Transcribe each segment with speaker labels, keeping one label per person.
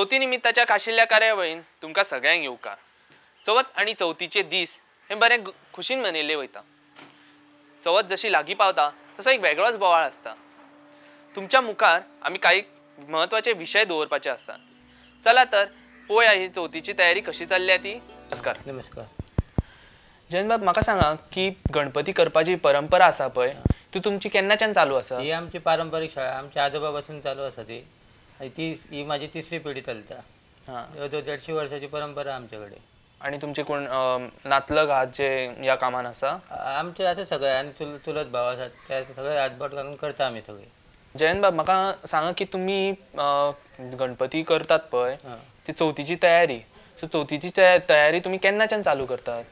Speaker 1: चवथी निमित्ताच्या खाशिल्ल्या कार्यावळीन तुमकां सगळ्यांक येवकार। चवथ आनी चवथीचे दीस हे बरे खुशीन मनयल्ले वयता। चवथ जशी लागीं पावता तसो एक वेगळोच बोवाळ आसता। तुमच्या मुखार आमी कांय म्हत्वाचे विशय दवरपाचे आसात। चला तर पळोवया ही चवथीची तयारी कशी चल्ल्या ती। नमस्कार।
Speaker 2: नमस्कार
Speaker 1: जयंतबाब, म्हाका सांगा की गणपती करपाची परंपरा आसा पळय ती तुमची केन्नाच्यान चालू आसा?
Speaker 2: ही आमची पारंपरीक शाळा आमच्या आजोबा पासून चालू आसा ती। ती ही माझी तिसरी पिढी चलता। जवळ 150 वर्षाची परंपरा आमच्याकडे।
Speaker 1: आणि तुमचे कोण नातलग आहात जे ह्या कामान आसा?
Speaker 2: आमचे आसा सगळे आनी चुलत भाव आसात ते सगळे हातबोट घालून करता आमी सगळे।
Speaker 1: जयंतबाब, म्हाका सांगा की तुमी गणपती करतात पळय ती चवथीची तयारी, सो चवथीची तयारी तुमी केन्नाच्यान चालू करतात?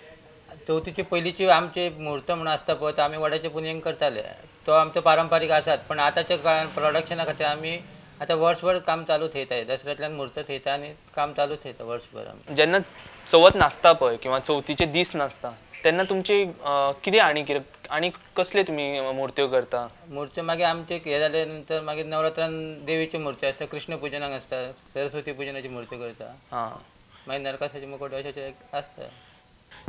Speaker 2: चवथीची पयलींची आमचे मुहूर्त म्हणून आसता पळय तो आमी वडाचे पुनयेक करताले, तो आमचो पारंपारीक आसात। पण आतांच्या काळान प्रोडक्शना खातीर आमी आतां वर्सभर काम चालू थेयता। दसऱ्यांतल्यान मुहूर्त थेयता आनी काम चालू थेयता वर्सभर आमी।
Speaker 1: जेन्ना चवथ नासता पळय किंवा चवथीचे दीस नासता तेन्ना तुमची कितें आनी कितें आनी कसले तुमी मुर्त्यो करता?
Speaker 2: मुर्त्यो मागीर आमचे हे जाले नंतर मागीर नवरात्रान देवीच्यो मुर्त्यो आसता, कृष्ण पुजनाक आसता, सरस्वती पुजनाची मुर्त्यो करता, मागीर नरकासाचे मुखवटे अशें आसता।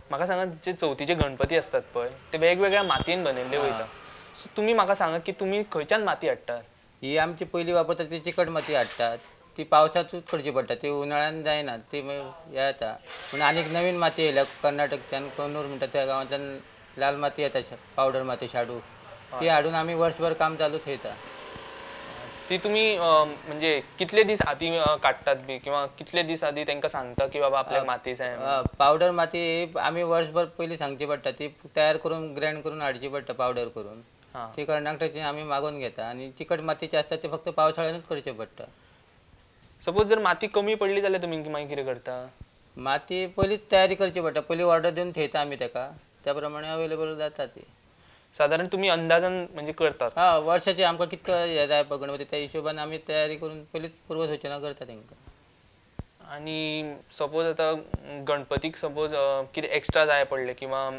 Speaker 1: म्हाका सांगा, जे चवथीचे गणपती असतात पळय ते वेगवेगळ्या मातयेन बनयल्ले वयता, सो तुमी म्हाका सांगा की तुमी खंयच्यान माती हाडटात?
Speaker 2: ही आमची पयली वापरतात ती चिकट माती हाडटात, ती पावसांतूच करची पडटा, ती उन्हाळ्यान जायना, ती हे जाता। पूण आनीक नवीन माती येयल्या कर्नाटकच्यान, कन्नूर म्हणटा त्या गांवांतल्यान लाल माती येता, पावडर माती शाडू, ती हाडून आमी वर्सभर काम चालू थेयता।
Speaker 1: ती तुमी म्हणजे कितले दीस आदी काडटात बी किंवा कितले दीस आदी तांकां सांगता की बाबा आपल्याक माती जाय?
Speaker 2: पावडर माती आमी वर्सभर पयलीं सांगची पडटा, ती तयार करून ग्रायंड करून हाडची पडटा पावडर करून, ती कर्नाटकची आमी मागोवन घेता। आनी चिकट मातीची आसता ती फक्त पावसाळ्यानूच करची पडटा।
Speaker 1: सपोज जर माती कमी पडली जाल्यार तुमी मागीर कितें करता?
Speaker 2: माती पयलींच तयारी करची पडटा, पयलीं ऑर्डर दिवन थेयता आमी ताका, त्या प्रमाणे अवेलेबल जाता ती।
Speaker 1: सादारण तुमी अंदाजान म्हणजे करतात?
Speaker 2: हा, वर्षाचे आमकां कितको हे जाय पळय गणपती त्या हिशोबान आमी तयारी करून पयलींच पूर्व सूचना करता तांकां।
Speaker 1: आनी सपोज आतां गणपतीक सपोज कितें एक्स्ट्रा जाय पडलें किंवा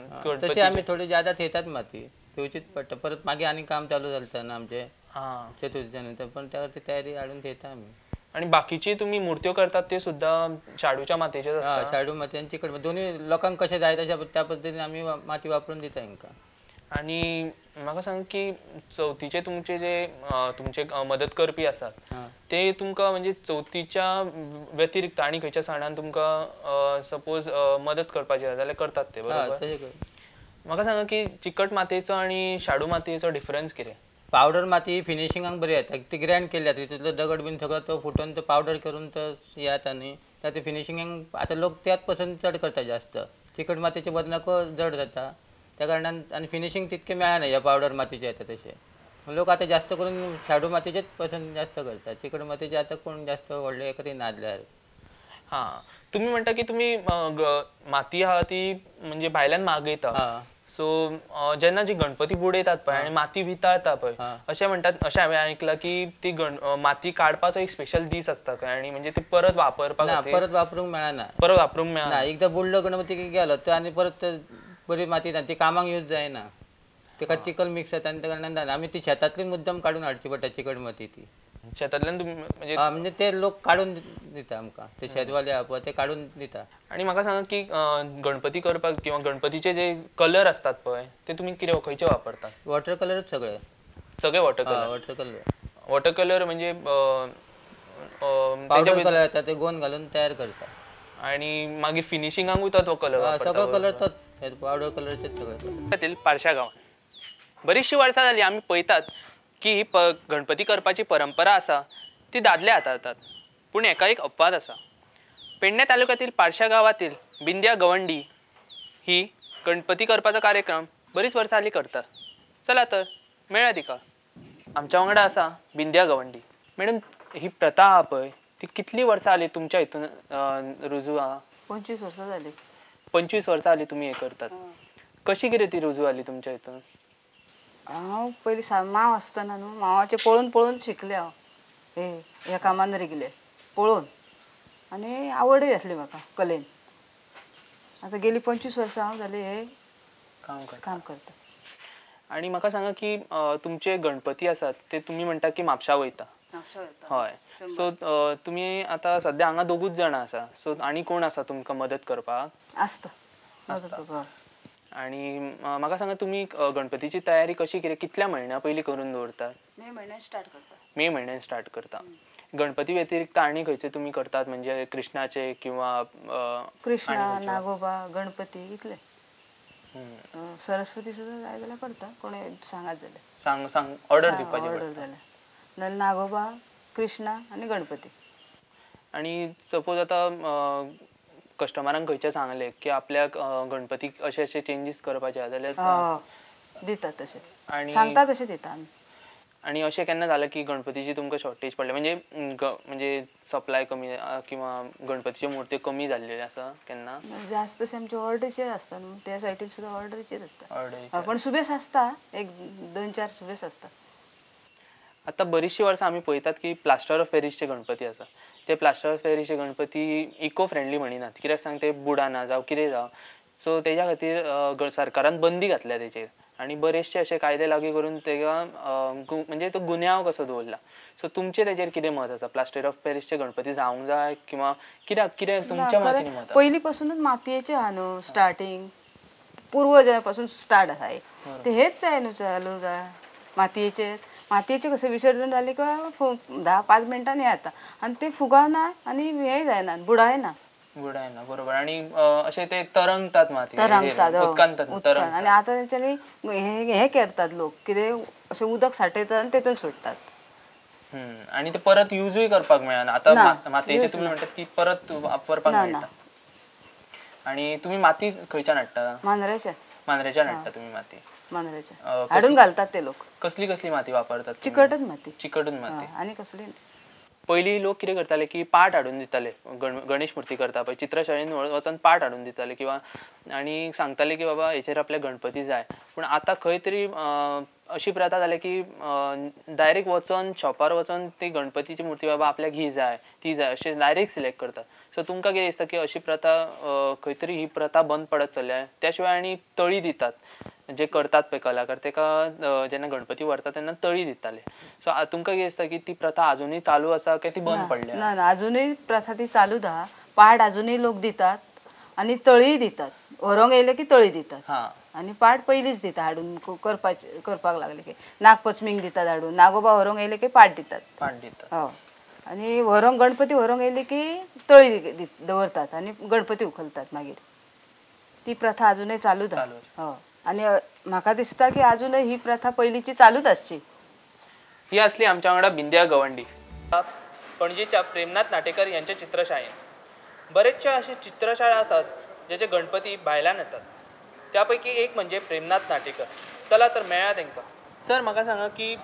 Speaker 2: तशें आमी थोडी ज्यादा थेयतात माती, थेवचीच पडटा। परत मागीर आनी काम चालू जाता ना आमचें चतुर्थीच्या नंतर, पण त्या ती तयारी हाडून थेयता आमी।
Speaker 1: आनी बाकीची तुमी मुर्त्यो करतात त्यो सुद्दां शाडूच्या मातयेचेच आसता?
Speaker 2: शाडू माती आनी चिकट दोनूय लोकांक कशें जाय तशें त्या पद्दतीन आमी माती वापरून दिता तांकां।
Speaker 1: आनी म्हाका सांग की चवथीचे तुमचे जे तुमचे मदत करपी आसात ते तुमकां म्हणजे चवथीच्या व्यतिरिक्त आनी खंयच्या सणान तुमकां सपोज मदत करपाची आसा जाल्यार करतात ते, बरोबर? म्हाका सांगा की चिकट मातयेचो आनी शाडू मातयेचो डिफरन्स कितें?
Speaker 2: पावडर माती फिनिशिंगाक बरी येता, ती ग्रायंड केली जाता, तितूंतलो दगड बीन सगळो तो फुटून तो पावडर करून तो हे जाता न्ही, ताचे फिनिशिंगाक आतां लोक त्याच पसंत चड करता जास्त। चिकट मातयेचे वजनाक जड जाता त्या कारणान आनी फिनिशींग तितकें मेळना ह्या पावडर मातयेचें येता तशें। लोक आतां जास्त करून शाडू मातयेचेच पसंत जास्त करता, चिकट मातयेचे आतां कोण जास्त व्हडले हे करिना आदल्यार।
Speaker 1: हां, तुमी म्हणटा की तुमी माती आहा ती म्हणजे भायल्यान मागयता, सो जेन्ना जी गणपती बुडयतात पळय आनी माती वितळता पळय, अशें म्हणटात, अशें हांवें आयकलां की ती माती काडपाचो एक स्पेशल दीस आसता खंय, आनी म्हणजे ती परत वापरपाक
Speaker 2: परत वापरूंक मेळना?
Speaker 1: परत वापरूंक मेळना,
Speaker 2: एकदां बुडलो गणपती की गेलो तो आनी परत बरी माती ना, ती कामाक यूज जायना, ताका चिकल मिक्स जाता आनी त्या कारणान जायना। आमी ती शेतांतली मुद्दम काडून हाडची पडटा चिकट माती ती
Speaker 1: शेतांतल्यान तुमी म्हणजे
Speaker 2: म्हणजे ते लोक काडून दिता आमकां, ते शेतवाले आहा पळय ते काडून दिता।
Speaker 1: आनी म्हाका सांगा की गणपती करपाक किंवा गणपतीचे जे कलर असतात पळय ते तुमी कितें खंयचे वापरतात?
Speaker 2: वॉटर कलरूच सगळे.
Speaker 1: सगळे water colour?
Speaker 2: Water colour.
Speaker 1: Water colour म्हणजे
Speaker 2: पावडर कलर येता ते गोंद घालून तयार करता
Speaker 1: आनी मागीर फिनिशिंगाकूय तो कलर
Speaker 2: सगळो कलर तोच पावडर कलरचेच सगळे।
Speaker 1: पारशा गांवांत बरीचशी वर्सां जाली आमी पळयतात की ही गणपती करपाची परंपरा आसा ती दादले हाताळतात, पूण हेका एक अपवाद आसा। पेडणे तालुक्यातील पारशा गांवातील बिंद्या गवंडी ही गणपती करपाचो कार्यक्रम बरीच वर्सां जाली करतात। चला तर मेळ्या तिका। आमच्या वांगडा आसा बिंद्या गवंडी। मॅडम, ही प्रथा आहा पळय ती कितली वर्सां जाली तुमच्या हितून रुजू आहा?
Speaker 3: 25 वर्सां जाली।
Speaker 1: 25 वर्सां जाली तुमी हें करतात, कशी कितें ती रुजू जाली तुमच्या हितून?
Speaker 3: हांव पयलीं मांव आसतना न्हू मांवाचें पळोवन पळोवन शिकलें हांव, हे ह्या कामान रिगलें पळोवन, आनी आवडूय आसली म्हाका कलेन। आतां गेली 25 वर्सां हांव जालीं हें काम करता।
Speaker 1: आनी म्हाका सांगा की तुमचे गणपती आसात ते तुमी म्हणटा की म्हापशा वयता, हय. सो तुमी आतां सद्या हांगा दोगूच जाणां आसा, सो आनी कोण आसा तुमकां मदत करपाक?
Speaker 3: आसता मदत.
Speaker 1: आनी म्हाका सांगा तुमी गणपतीची तयारी कशी कितें कितल्या म्हयन्या पयलीं करून दवरतात?
Speaker 3: मे म्हयन्यान स्टार्ट करता.
Speaker 1: मे म्हयन्यान स्टार्ट करता. गणपती व्यतिरिक्त आनी खंयचे तुमी करतात, म्हणजे कृष्णाचे किंवा?
Speaker 3: कृष्णा, नागोबा, गणपती इतले. सरस्वती सुद्दां जाय जाल्यार करता, कोणी सांगात जाल्यार.
Speaker 1: सांग सांग ऑर्डर दिवपाची
Speaker 3: ऑर्डर जाल्यार. नाल्यार नागोबा, कृष्णा आनी गणपती.
Speaker 1: आनी सपोज आतां कस्टमरांक खंयचे सांगले की आपल्याक गणपतीक अशे अशे चेंजीस करपाचे आसा जाल्यार
Speaker 3: दितात तशें, आनी सांगता तशें दिता आमी.
Speaker 1: आनी अशें केन्ना जालें की गणपतीची तुमकां शॉर्टेज पडल्या, म्हणजे म्हणजे सप्लाय कमी किंवा गणपतीच्यो मुर्त्यो कमी जाल्ल्यो आसा केन्ना?
Speaker 3: जास्त अशें आमचे ऑर्डरीचेर आसता न्हू, त्या सायडीन सुद्दां ऑर्डरीचेर आसता, पण सुबेस आसता, एक 2-4 सुबेस आसता.
Speaker 1: आतां बरीचशीं वर्सां आमी पळयतात की प्लास्टर ऑफ पॅरिसचे गणपती आसा, ते प्लास्टर ऑफ पॅरिसचे गणपती इको फ्रेंडली म्हणिनात, कित्याक सांग ते बुडाना जावं कितें जावं, सो तेज्या खातीर सरकारान बंदी घातल्या तेचेर आनी बरेचशे अशे कायदे लागू करून तेका म्हणजे तो गुन्यांव कसो दवरला. सो तुमचें तेजेर कितें मत आसा? प्लास्टर ऑफ पॅरिसचे गणपती जावंक जाय किंवा कित्याक कितें तुमच्या मतीन मत?
Speaker 3: पयलीं पासूनच मातयेचे आहा न्हू, स्टार्टींग पुर्वजां पासून स्टार्ट आसा ते, हेच जाय न्हू चालू जाय मातयेचे. मातयेचे कशें विसर्जन जालें काय 10-5 मिनटांनी येता आनी ते फुगाना आनी हें जायना, बुडायना.
Speaker 1: बुडायना, बरोबर. आनी अशे ते तरंगतात माती,
Speaker 3: तरंगतात उदकान. आनी आतां तेंच्यांनी हे करतात लोक कितें अशें उदक साठयतात आनी तेतून सोडटात.
Speaker 1: आनी ते परत युजूय करपाक मेळना आतां मातयेचे. तुमी म्हणटात की परत वापरपाक मेळटा. आनी तुमी माती खंयच्यान हाडटा?
Speaker 3: मांद्रेच्यान.
Speaker 1: मांद्रेच्यान हाडटा तुमी माती?
Speaker 3: मांद्रेच्यान हाडून घालतात ते लोक.
Speaker 1: कसली कसली माती वापरतात?
Speaker 3: चिकटच माती.
Speaker 1: चिकटून माती
Speaker 3: आनी कसली?
Speaker 1: पयलीं लोक कितें करताले की पाट हाडून दिताले, गणेश मुर्ती करता पळय चित्रशाळेन वचून पाट हाडून दिताले किंवा आनी सांगताले की बाबा हेचेर आपल्याक गणपती जाय. पूण आतां खंय तरी अशी प्रथा जाल्या की डायरेक्ट वचोन शॉपार वचोन ती गणपतीची मुर्ती बाबा आपल्याक ही जाय ती जाय अशें डायरेक्ट सिलेक्ट करतात. सो तुमकां कितें दिसता की अशी प्रथा खंय तरी ही प्रथा बंद पडत चल्ल्या? त्या शिवाय आनी तळी दितात जे करतात पळय कलाकार, तेका जेन्ना गणपती व्हरता तेन्ना तळी दिताले. सो तुमकां कितें दिसता की ती प्रथा आजुनूय चालू आसा काय ती बंद पडल्या?
Speaker 3: ना ना, आजुनूय प्रथा ती चालूच आहा. पाट आजुनूय लोक दितात आनी तळीय दितात, व्हरोंक येयले की तळी दितात. आनी पाट पयलींच दिता हाडून करपाक लागले की नागपंचमीक दितात हाडून, नागोबा व्हरोंक येयले की पाट दितात.
Speaker 1: पाट दितात.
Speaker 3: हय. आनी व्हरोंक गणपती व्हरोंक येयले की तळी दवरतात आनी गणपती उखलतात मागीर. ती प्रथा आजुनूय चालूच आहा. हय. आनी म्हाका दिसता की आजुनूय ही प्रथा पयलींची चालूच आसची.
Speaker 1: ही आसली आमच्या वांगडा बिंदिया गवंडी, पणजेच्या प्रेमनाथ नाटेकर यांच्या चित्रशाळेन. बरेचशे अशे चित्रशाळा आसात जेचे गणपती भायल्यान येतात, त्यापैकी एक म्हणजे प्रेमनाथ नाटेकर. चला तर मेळ्या तांकां. सर म्हाका सांगा की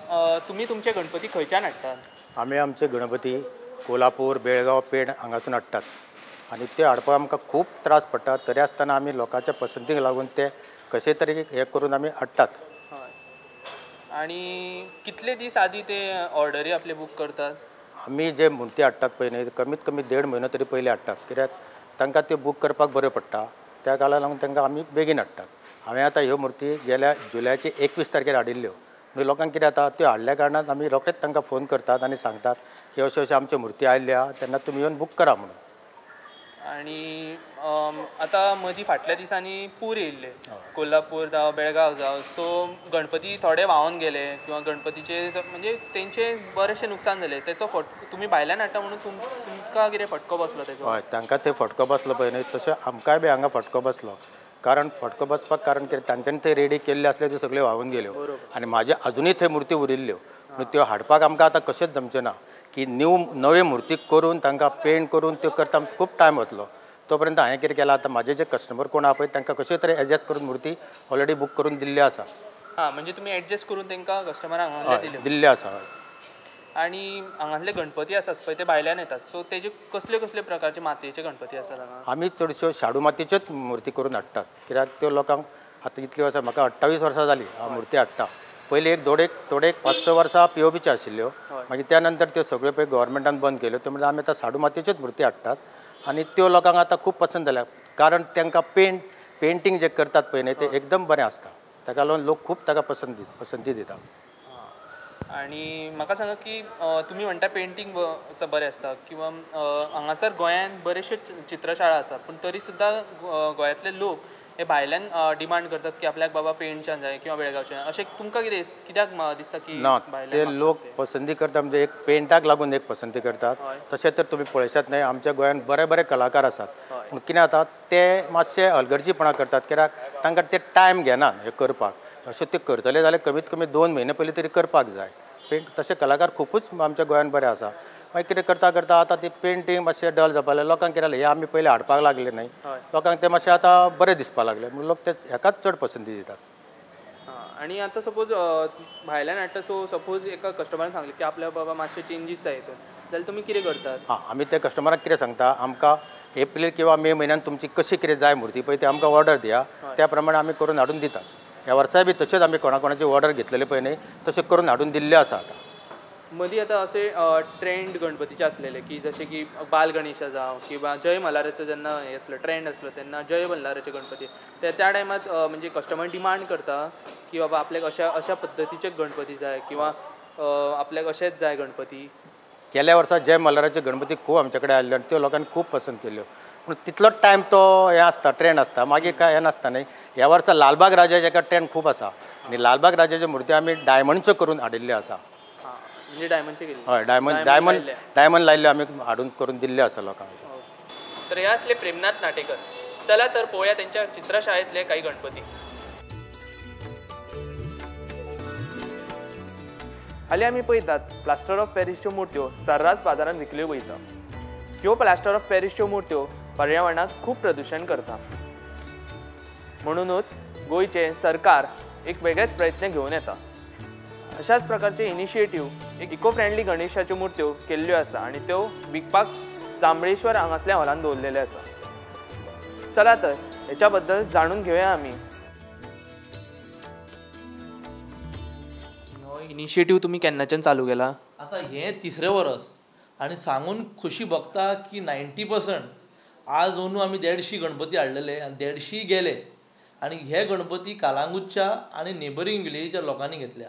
Speaker 1: तुमी तुमचे गणपती खंयच्यान हाडटात?
Speaker 4: आमी आमचे गणपती कोल्हापूर, बेळगांव, पेण हांगासून हाडटात आनी ते हाडपाक आमकां खूब त्रास पडटा, तरी आसतना आमी लोकांच्या पसंतीक लागून ते कशे तरी हे करून आमी हाडटात.
Speaker 1: हय. आनी कितले दीस आदी ते ऑर्डरी आपले बूक करतात?
Speaker 4: आमी जे मुर्ती हाडटात पळय न्ही, कमीत कमी 1.5 म्हयनो तरी पयलीं हाडटात, कित्याक तांकां त्यो बूक करपाक बऱ्यो पडटा, त्या काळा लागून तांकां आमी बेगीन हाडटात. हांवें आतां ह्यो मुर्ती गेल्या जुलयाचे 21 तारखेर हाडिल्ल्यो. म्हणजे लोकांक कितें जाता, त्यो हाडल्या कारणान आमी रोखडेच तांकां फोन करतात आनी सांगतात की अश्यो अश्यो आमच्यो मुर्ती आयल्या, तेन्ना तुमी येवन बूक करा म्हणून.
Speaker 1: आनी आतां मदीं फाटल्या दिसांनी पूर येयल्ले, कोल्हापूर जावं बेळगांव जावं, सो गणपती थोडे व्हांवन गेले किंवा गणपतीचे म्हणजे तेंचे बरेचशें नुकसान जालें. तेचो तुमी भायल्यान हाडटा म्हणून तुमकां कितें फटको बसलो तेचो?
Speaker 4: हय, तांकां ते फटको बसलो पळय न्ही, तशें आमकांय बी हांगा फटको बसलो. कारण फटको बसपाक कारण कितें, तांच्यांनी थंय रेडी केल्ले आसले त्यो सगळ्यो व्हांवून गेल्यो आनी म्हाजे आजुनूय थंय मुर्ती उरिल्ल्यो. पूण त्यो हाडपाक आमकां आतां कशेंच जमचें ना की नव्यो मुर्ती करून तांकां पेंट करून त्यो करता आमचो खूब टायम वतलो. तो पर्यंत हांवें कितें केलां, आतां म्हाजे जे कस्टमर कोण आहा पळय तांकां कशें तरी एडजस्ट करून मुर्ती ऑलरेडी बूक करून दिल्ली आसा.
Speaker 1: हां, म्हणजे तुमी एडजस्ट करून तांकां कस्टमरांक
Speaker 4: दिल्ले आसा.
Speaker 1: आनी हांगासले गणपती आसात पळय ते भायल्यान येतात, सो तेजे कसले कसले प्रकारचे मातयेचे गणपती आसात हांगा?
Speaker 4: आमी चडश्यो शाडू मातयेच्योच मुर्ती करून हाडटात, कित्याक त्यो लोकांक आतां इतलीं वर्सां, म्हाका 28 वर्सां जालीं हांव मुर्ती हाडटा. पयलीं एक दोडेक 5-6 वर्सां पीओपीच्यो आशिल्ल्यो, मागीर त्या नंतर त्यो सगळ्यो पळय गव्हर्मेंटान बंद केल्यो. त्यो म्हणल्यार आमी आतां शाडू मातयेच्योच मुर्ती हाडटात आनी त्यो लोकांक आतां खूब पसंत जाल्या, कारण तांकां पेंटींग जे करतात पळय न्ही ते एकदम बरें आसता, ताका लागून लोक खूब ताका पसंती दिता.
Speaker 1: आनी म्हाका सांगा की तुमी म्हणटा पेंटींग बरें आसता किंवा हांगासर गोंयांत बरेचशे चित्रशाळा आसा, पूण तरी सुद्दां गोंयांतले लोक हे भायल्यान डिमांड करतात की आपल्याक बाबा पेंटच्यान जाय किंवा बेळगांवच्यान, अशें तुमकां कितें कित्याक दिसता की
Speaker 4: ना ते लोक पसंती करता म्हणजे एक पेंटाक लागून एक पसंती करतात. तशें तर तुमी पळयशात न्हय, आमच्या गोंयांत बरे बरे कलाकार आसात, पूण कितें जाता ते मातशे हलगर्जीपणां करतात, कित्याक तांकां ते टायम घेनात हें करपाक. अशें ते करतले जाल्यार कमीत कमी 2 म्हयने पयलीं तरी करपाक जाय पेंट. तशे कलाकार खुबूच आमच्या गोंयांत बरे आसा. मागीर कितें करता करता आतां ती पेंटींग मातशें डल जावपाक लागलें, लोकांक कितें जालें हें आमी पयलीं हाडपाक लागले न्हय, लोकांक तें मातशें आतां बरें दिसपाक लागलें म्हणून लोक ते हेकाच चड पसंती दितात.
Speaker 1: आनी आतां सपोज भायल्यान हाडटा, सो सपोज एका कस्टमरान सांगलें की आपल्या बाबा मातशे चेंजीस जाय हितून, जाल्यार तुमी कितें करतात?
Speaker 4: हां, आमी त्या कस्टमराक कितें सांगता, आमकां एप्रील किंवा मे म्हयन्यान तुमची कशी कितें जाय मुर्ती पळय ती आमकां ऑर्डर दिया, त्या प्रमाणे आमी करून हाडून दितात. ह्या वर्साय बी तशेंच आमी कोणा कोणाची ऑर्डर घेतलेली पळय न्हय तशें करून हाडून दिल्ले आसा. आतां
Speaker 1: मदीं आतां अशे ट्रेंड गणपतीचे आसलेले की जशे की बाल गणेशा जावं किंवा जय मल्हाराचो जेन्ना हें आसलो ट्रेंड आसलो तेन्ना जय मल्हाराचे गणपती त्या टायमार म्हणजे कस्टमर डिमांड करता की बाबा आपल्याक अशा अशा पद्दतीचे गणपती जाय किंवा आपल्याक अशेंच जाय गणपती.
Speaker 4: गेल्या वर्सा जय मल्हाराचे गणपती खूब आमचे कडेन आयिल्ले आनी त्यो लोकांनी खूब पसंत केल्ल्यो, पूण तितलोच टायम तो हें आसता ट्रेंड आसता, मागीर कांय हें नासता न्हय. ह्या वर्सा लालबाग राजाचे एका ट्रेंड खूब आसा आनी लालबाग राजाच्यो मुर्ती आमी डायमंडच्यो करून हाडिल्ल्यो आसा.
Speaker 1: म्हणजे डायमंडचे केल्ले?
Speaker 4: हय, डायमंड डायमंड डायमंड लायिल्ले आमी हाडून करून दिल्ले आसा लोकांक.
Speaker 1: तर हे आसले प्रेमनाथ नाटेकर. चला तर पळोवया त्यांच्या चित्रशाळेंतले काही गणपती. हालीं आमी पळयतात प्लास्टर ऑफ पॅरिसच्यो मुर्त्यो सर्रास बाजारांत विकल्यो वयता. ह्यो प्लास्टर ऑफ पॅरिसच्यो मुर्त्यो पर्यावरणाक खूब प्रदुशण करता, म्हणुनूच गोंयचें सरकार एक वेगळेच प्रयत्न घेवन येता. अशाच प्रकारचे इनिशिएटीव एक इको फ्रेंडली गणेशाच्यो मुर्त्यो केल्ल्यो आसा आनी त्यो विकपाक जांभळेश्वर हांगासल्या हॉलान दवरलेले आसा. चला तर हेच्या बद्दल जाणून घेवया आमी. हो इनिशिएटीव तुमी केन्नाच्यान चालू केला?
Speaker 5: आतां हें तिसरें वर्स आनी सांगून खोशी भोगता की 90% आज अंदू आमी 150 गणपती हाडलेले आनी 150 गेले आनी हे गणपती कालांगूटच्या आनी नेबरींग विलेजीच्या लोकांनी घेतल्या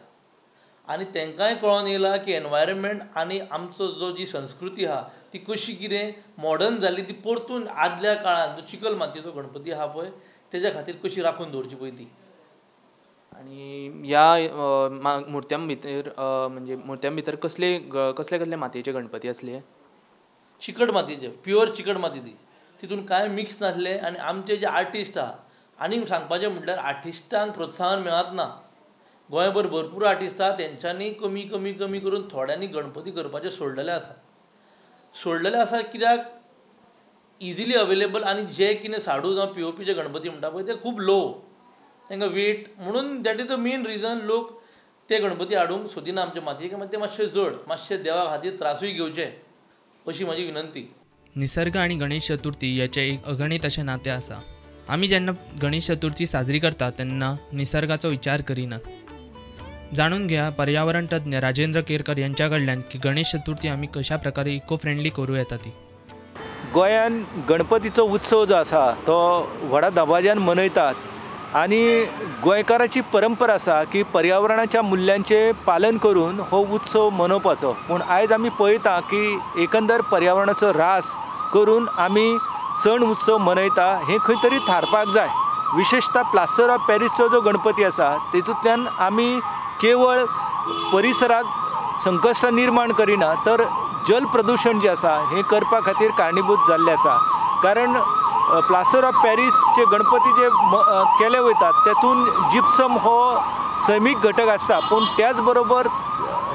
Speaker 5: आनी तांकांय कळोन येयला की एनवायरमेंट आनी आमचो जो जी संस्कृती आहा ती कशी कितें मॉडर्न जाली ती परतून आदल्या काळान जो चिखल मातयेचो गणपती आहा पळय तेज्या खातीर कशी राखून दवरची पळय ती.
Speaker 1: आनी ह्या मुर्त्यां भितर म्हणजे मुर्त्यां भितर कसले कसले कसले मातयेचे गणपती आसले?
Speaker 5: चिकट मातयेचे, प्युअर चिकट माती ती, तितून कांय मिक्स नासले. आनी आमचे जे आर्टिस्ट आहा, आनी सांगपाचें म्हटल्यार आर्टिस्टांक प्रोत्साहन मेळत ना. गोंयभर भरपूर आर्टिस्ट आहा, तेंच्यांनी कमी कमी कमी करून थोड्यांनी गणपती करपाचें सोडलेलें आसा. सोडलेलें आसा कित्याक इजिली अवेलेबल आनी जे कितें साडू जावं पीओपीचे गणपती म्हणटा पळय ते खूब लो, तांकां वेट म्हणून that is the main reason लोक ते गणपती हाडूंक सोदिना आमचे मातयेक, मागीर ते मातशे जड मातशे देवा खातीर त्रासूय घेवचे अशी म्हजी विनंती.
Speaker 1: निसर्ग आनी गणेश चतुर्थी याचे एक अगणित अशें नातें आसा. आमी जेन्ना गणेश चतुर्थी साजरी करतात तेन्ना निसर्गाचो विचार करिनात. जाणून घ्या पर्यावरण तज्ञ राजेंद्र केरकर यांच्या कडल्यान की गणेश चतुर्थी आमी कशा प्रकारे इको फ्रेंडली करूं येता ती.
Speaker 6: गोंयान गणपतीचो उत्सव जो आसा तो व्हडा दबाज्यान मनयतात आनी गोंयकाराची परंपरा आसा की पर्यावरणाच्या मुल्यांचें पालन करून हो उत्सव मनोवपाचो. पूण आयज आमी पळयता की एकंदर पर्यावरणाचो ऱ्हास करून आमी सण उत्सव मनयता हें खंय तरी थारपाक जाय. विशेशतः प्लास्टर ऑफ पॅरिसचो जो गणपती आसा तेतूंतल्यान आमी केवळ परिसराक संकश्टां निर्माण करिना तर जल प्रदूशण जें आसा हें करपा खातीर कारणीभूत जाल्लें आसा. कारण प्लास्टर ऑफ पॅरिसचे गणपती जे केले वयतात तेतून जिप्सम हो सैमीक घटक आसता, पूण त्याच बरोबर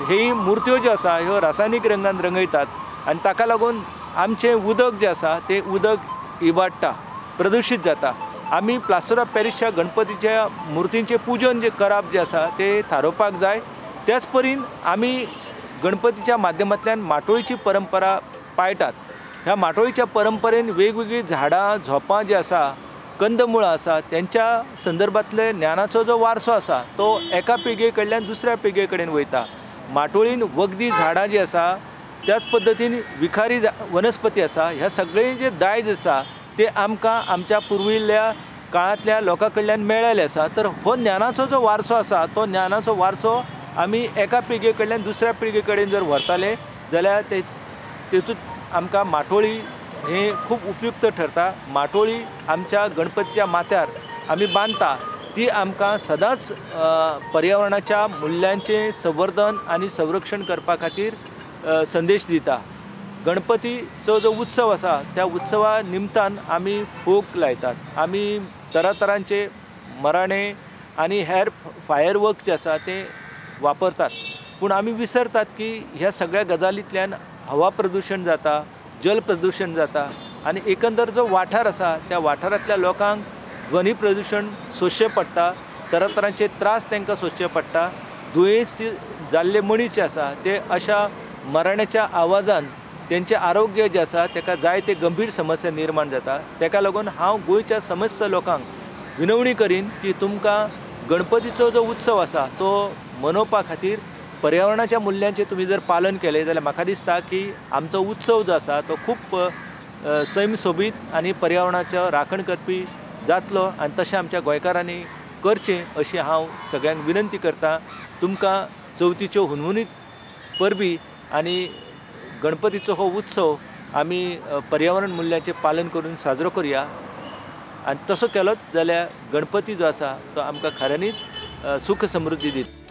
Speaker 6: ही मुर्त्यो ज्यो आसा ह्यो रासायनीक रंगान रंगयतात आनी ताका लागून आमचें उदक जें आसा तें उदक इबाडटा, प्रदुशीत जाता. आमी प्लास्टर ऑफ पॅरिसच्या गणपतीच्या मुर्तींचें पुजन जें करप जें आसा तें थारोवपाक जाय. त्याच परीन आमी गणपतीच्या माध्यमांतल्यान माटोळीची परंपरा पाळटात. ह्या माटोळीच्या परंपरेन वेगवेगळीं झाडां झोपां जीं आसा, कंदमुळां आसा, तेंच्या संदर्भांतले ज्ञानाचो जो वारसो आसा तो एका पिळगे कडल्यान दुसऱ्या पिळगे कडेन वयता. माटोळीन वखदी झाडां जीं आसा त्याच पद्दतीन विखारी वनस्पती आसा, ह्या सगळें जें दायज आसा तें आमकां आमच्या पुर्विल्ल्या काळांतल्या लोकां कडल्यान मेळ्ळेलें आसा. तर हो ज्ञानाचो जो वारसो आसा तो ज्ञानाचो वारसो आमी एका पिळगे कडल्यान दुसऱ्या पिळगे कडेन जर व्हरताले जाल्यार ते तेतूंत आमकां माटोळी हे खूब उपयुक्त ठरता. माटोळी आमच्या गणपतीच्या माथ्यार आमी बांदता ती आमकां सदांच पर्यावरणाच्या मुल्यांचें संवर्धन आनी संरक्षण करपा खातीर संदेश दिता. गणपतीचो जो उत्सव आसा त्या उत्सवा निमतान आमी फोग लायतात, आमी तरातरांचे मराणे आनी हेर फायरवर्क जे आसा ते वापरतात. पूण आमी विसरतात की ह्या सगळ्या गजालींतल्यान हवा प्रदुशण जाता, जल प्रदुशण जाता आनी एकंदर जो वाठार आसा त्या वाठारांतल्या लोकांक ध्वनी प्रदुशण सोंसचें पडटा, तरातरांचे त्रास तांकां सोंसचे पडटा. दुयेंस जाल्ले मनीस जे आसा ते अशा मरणाच्या आवाजान तेंचें आरोग्य जें आसा ताका जायते गंभीर समस्या निर्माण जाता. ताका लागून हांव गोंयच्या समस्त लोकांक विनवणी करीन की तुमकां गणपतीचो जो उत्सव आसा तो मनोवपा खातीर पर्यावरणाच्या मुल्यांचें तुमी जर पालन केलें जाल्यार म्हाका दिसता की आमचो उत्सव जो आसा तो खूब सैम सोबीत आनी पर्यावरणाचो राखण करपी जातलो आनी तशें आमच्या गोंयकारांनी करचें अशी हांव सगळ्यांक विनंती करता. तुमकां चवथीच्यो हुनहुनीत परबी आनी गणपतीचो हो उत्सव आमी पर्यावरण मुल्यांचें पालन करून साजरो करुया आनी तसो केलोच जाल्यार गणपती जो आसा तो आमकां खऱ्यांनीच सुख समृद्धी दिता.